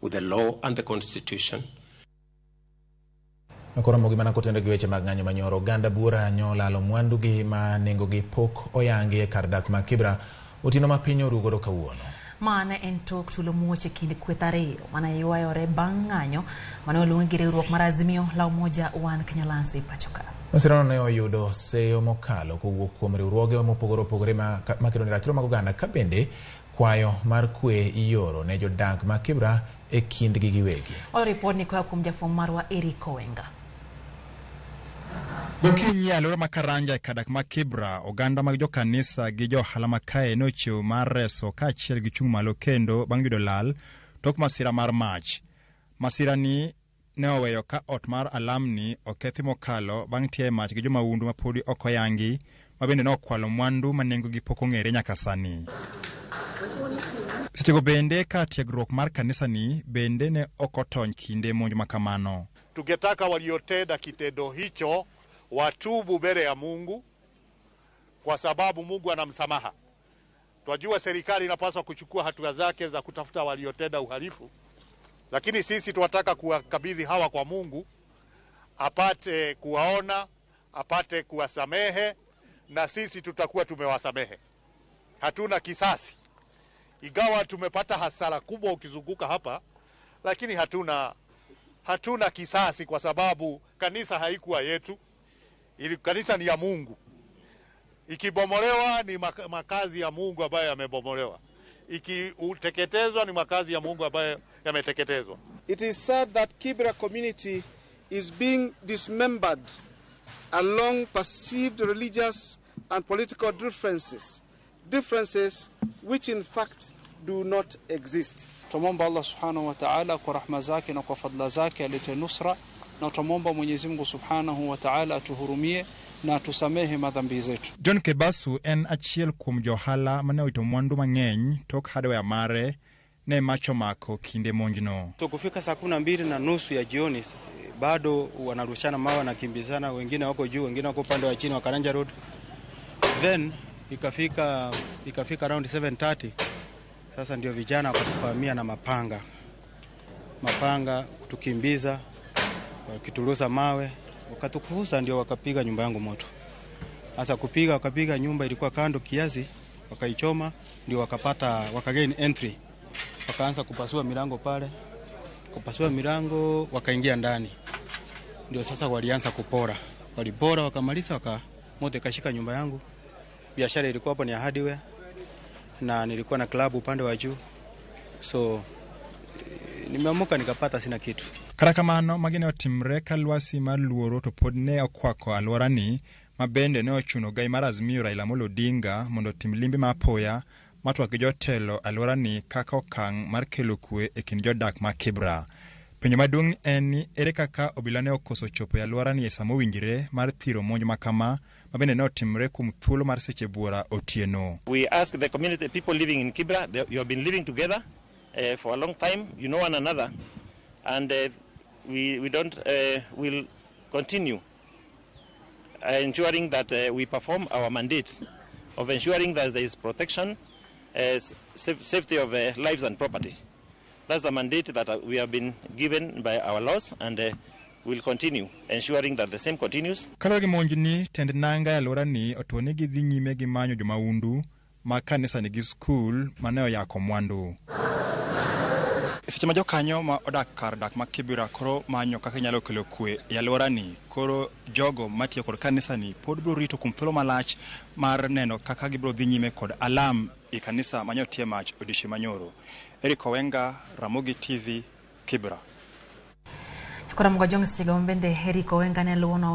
with the law and the Constitution. Koro mogi mana kotendo gi weche mag ng'anyo manyoro. Oganda buora nyolalo mwandugi ma nengogi pok oyangi e kar dak ma Kibra otieno ma piny oru godo kawuono. Ma ne en tok tulo muoch e kind kweth ariyo mane ywayore bang' ng'anyo mane oluongi gi riwruok mar Azimio la Umoja One Kenya Alliance e pacho ka. Masirano ne oyudo seyo mokalo kowuok kuom riwruoge mopogore opogore makedo ne ratiro mag oganda ka bende kwayo mar kwe ioro ne jodak ma Kibra e kindgi giwegi. Walo ripod ni koa kuom jafwambo marwa Eric Owenga. Gokinyi e alwora ma Karanja e kar dak ma Kibra, oganda mag jokanisa gi jo ohala ma kae ne ochiew mar reso kaachiel gi chung' malo kendo bang' yudo lal tok masira mar mach. Masira ni ne oweyo ka ot mar alamni okethi mokalo bang' tiye mach gi jomahundu ma podi ok oyangi ma bende ne okwalo mwandu ma nengogi pok ong'ere nyaka sani. Sechego bende ka tiegruok mar kanisani bende ne ok otony kinde monj ma kamano. Tungetaka waliotenda kitendo hicho watubu mbele ya Mungu, kwa sababu Mungu ana msamaha. Twajua serikali inapaswa kuchukua hatua zake za kutafuta waliotenda uhalifu, lakini sisi tunataka kuwakabidhi hawa kwa Mungu apate kuwaona, apate kuwasamehe, na sisi tutakuwa tumewasamehe. Hatuna kisasi, ingawa tumepata hasara kubwa ukizunguka hapa, lakini hatuna kisasi kwa sababu kanisa haikuwa yetu, ili kanisa ni ya Mungu. Ikibomolewa ni makazi ya Mungu ambayo yamebomolewa, ikiteketezwa ni makazi ya Mungu ambayo yameteketezwa. It is sad that Kibra community is being dismembered along perceived religious and political differences, differences which in fact do not exist. Tumwomba Allah subhanahu wa ta'ala kwa rahma zake na kwa fadla zake alete nusra, na tumwomba Mwenyezi Mungu subhanahu wa ta'ala atuhurumie na atusamehe madhambi zetu. John Kebasu en achiel kuom johala mane owito mwandu mang'eny tok hardware mare ne mach omako kinde monjno. So kufika saa 12:30 ya jioni bado wanarushana mawe, wanakimbizana, wengine wako juu, wengine wako upande wa chini wa Karanja Road. Then ikafika around 7:30, sasa ndio vijana wakatufahamia na mapanga kutukimbiza, wakiturusa mawe, wakatukufusa, ndio wakapiga nyumba yangu moto. Sasa kupiga, wakapiga nyumba ilikuwa kando kiasi, wakaichoma, ndio wakagain entry, wakaanza kupasua milango pale, kupasua milango wakaingia ndani, ndio sasa walianza kupora, walipora wakamaliza, moto ikashika nyumba yangu. Biashara ilikuwa hapo ni ya hardware na nilikuwa na club upande wa juu, so nimeamuka nikapata sina kitu. Kata kamano, magi ne otimre ka lwasi mar luoro to pod ne okwako alworani, ma bende ne ochuno gai mar Azimio Raila Amolo Odinga mondo otim limbe ma apoya mar twak gi jotelo alworani kaka okang' mar kelo kwe e kind jodak ma Kibra. Penjo maduong' en ni ere kaka obila ne okoso chopo e alworani e sama owinjore mar thiro monj ma kama ma bende ne otimre kuom thuolo mar seche buora otieno. We ask the community, people living in Kibra, you have been living together for a long time, you know one another, and we don't, will continue ensuring that we perform our mandate of ensuring that there is protection, safety of lives and property. That's a mandate that we have been given by our laws, and we'll continue ensuring that the same continues. Kaluwore gi monjni, tend nanga e alworani otwo ni gidhi nyime gi manyo jomahundu mag kanisani gi skul mane oyako mwandu. Seche ma jokanyo ma odak kar dak ma Kibra koro manyo kaka inyalo kelo kwe e alworani, koro jogo matiyo kod kanisani pod biro rito kuom thuolo malach mar neno kaka gibiro dhi nyime kod alam e kanisa mane otie mach odiochieng' manyoro. Eric Owenga, Ramogi TV, Kibra. Koro Mgojong' seche go bende Eric Owenga ne luwono.